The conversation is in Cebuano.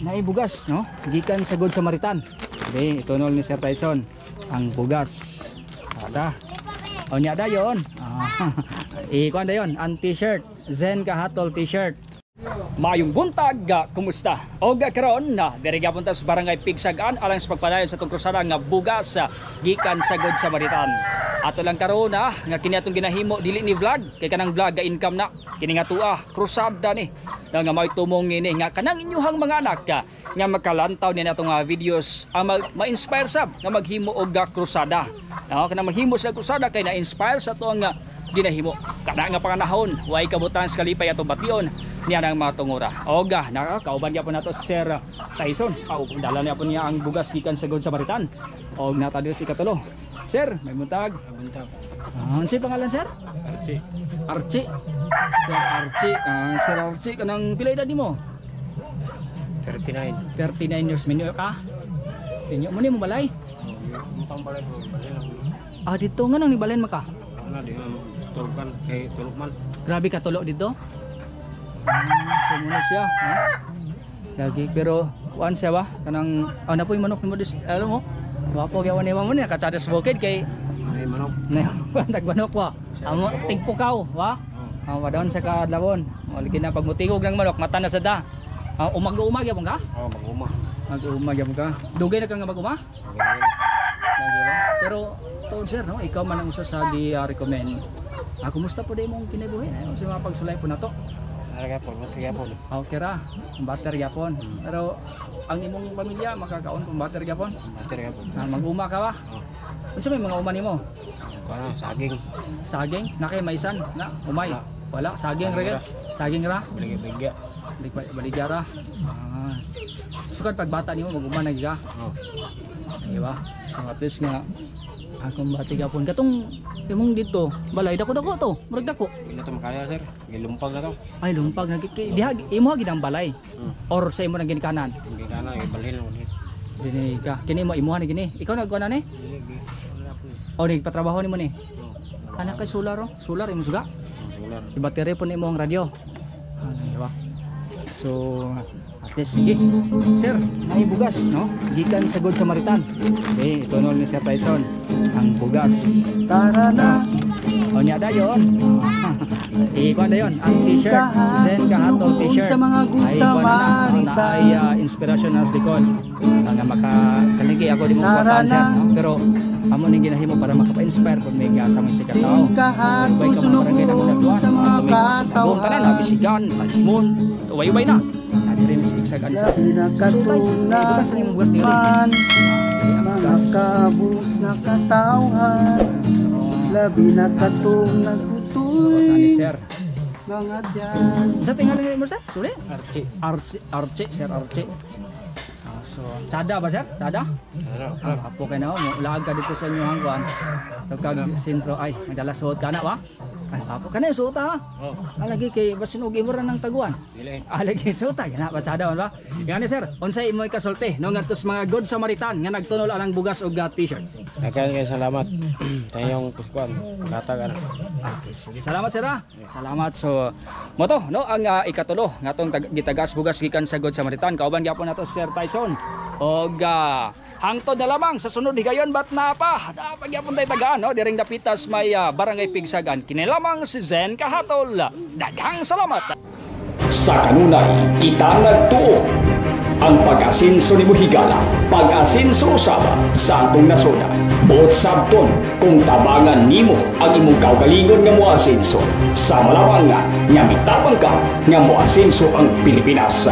Naay bugas, no? Gikan sa Good Samaritan. Okay, itunol ni Sir Tyson ang bugas. Ada. O nya dayon. Ah, ikuan dayon ang t-shirt, Zen Kahatol t-shirt. Mayong buntag, kumusta? Og karon na diri gyapon ta sa Barangay Pigsagan alang sa pagpadayon sa atong krusada nga bugas gikan sa Good Samaritan. Ato lang karon na nga kini atong ginahimo dili ni vlog kay kanang vlog ga income na. Kini nga tuwa krusada ni na nga mao'y tumong nini nga kanang inyuhang mga anak nga makalantaw ni atong videos ang ma-inspire sab nga maghimo og krusada. No, kanang maghimo sa krusada kay na-inspire sa atong ginahimo. Kada nga panganahon, way kabutan sa kalipay atong bation niya ng mga tungura. Oga, nakakauban gyapon nato si Sir Tyson. Aw, dala niya po niya ang bugas gikan sa Good Samaritan. Og nata diri si katulo. Sir, may buntag. Buntag. Ah, unsay pangalan, sir? Archie. Archie. Sir Archie, ah, Sir Archie, kanang pila edad nimo? 39. 39 years minyo ka. Minyo mo ni mo balay. Mukhang balay ko. Balay lang. Ah, dito nga nang nibalayan maka. Ano, di man. Tulukan. Kay tulok man. Grabe ka tulo dito. So muna siya, ha? Lagi pero kuan siya ba kanang ah, na po yung manok nimo dis alam mo. Wapo gyud ni mo ni katsada sa bukid kay Ay, manok. na tag manok wa. Amo tigpukaw wa. Ah, wadaon sa kaadlawon. Lagi na pag mutingog ng manok mata na sa da. Ah, umag-umag gyapon ka? Oo, mag-uma. Mag-umag gyapon ka. Dugay na ka nga mag-uma? Lagi ba? Pero tuod sir no, ikaw man ang usa sa gi-recommend. Ah, kumusta po di imong kinabuhi? Ay, sa mga pagsulay po nato. Ano kaya po? Kaya po. Okay ra, butter gyapon. Pero ang imong pamilya makakaon kung butter gyapon. Bater kaya po. Ah, mag-uma ka ba? Oo. Unsa may mga uma nimo? Ano, saging. Saging, na kay maisan, na umay. Wala. Wala, saging ra gyud. Saging ra. Baligya. Baligya ra. Ah. Sukad pagbata nimo mag-uma na gyud ka. Oo. Di ba? So at least nga akong bati gyapon katong imong dito, balay dako dako to, murag dako. Hindi na ito makaya, sir. Gilumpag na to. Ay lumpag na kay diha imo gid ang balay or sa imo nang ginikanan. Hindi ka na. Ibalhin lang. Dini ka. Kini mo imuha ni gini. Ikaw nagkuha na ni? Wala po. O nagpatrabaho nimo ni? Oo. Anak kay solar oh. Solar imo suga. Solar. I-battery po nimo ang radyo. Ano, di ba? So, at least sige. Sir, may bugas, no? Gikan sa Good Samaritan. Okay, itunol ni Sir Tyson ang bugas. Tara na. O nya dayon. Ikuan dayon ang t-shirt. Zen Kahatol t-shirt. Sa mga Good Ay, kuwan na, na, Samaritan. ay inspiration na sa likod. Nga makakaligi ako di mo Tara kuwataan sir, na. no? Pero amo ning ginahimo para makapa-inspire pud may sa mga sikat tao. Singkahato Ubay ka mga barangay na sunugon kung sa mga Buong tanan, katawhan. Abisigan, sa Ismon, ubay-ubay na. Diri mi sa Pigsagan sa. Labi na Susutay sa bugas sa imong bugas tingali. katungman, Okay, ang mga bugas. kabus na katawhan. Labi na katong Suot na ni nagkutoy, sir. mga dyan. Sa tingali mo sir? Suli? Archie. Archie, Archie, Sir Archie. Ah, so, tsada ba sir? Tsada? Ano? Ah, apo kay na mo ulaag ka dito sa inyong kuan. Kag sentro ay nagdala suot ka na ba? Ay, apo ka na yung suot ha. Oo. Alagi kay basin og imo ra ng taguan. Dili. Alagi suot ha, gana batsada man ba? Ngani sir, unsay imo ikasulti no ngadto sa mga Good Samaritan nga nagtunol anang bugas og t-shirt? Daghang kayo salamat. Sa inyong kuan. Katag ano. Okay, sige. Salamat sir ha. Salamat. So, mo to no ang ikatulo nga atong gitagas bugas gikan sa Good Samaritan. Kauban gyapon nato si Sir Tyson. Og hangtod na lamang sa sunod higayon bat na pa. Dapat gyapon tay tagaan no diring dapitas may Barangay Pigsagan. Kini lamang si Zen Kahatol. Daghang salamat. Sa kanunay, kita nagtuo. Ang pag-asinso ni Buhigala, pag-asinso usab sa atong nasod. Buot sabton kung tabangan nimo ang imong kaugalingon nga moasinso. Sa malawang nga, nga mitabang ka nga moasinso ang Pilipinas.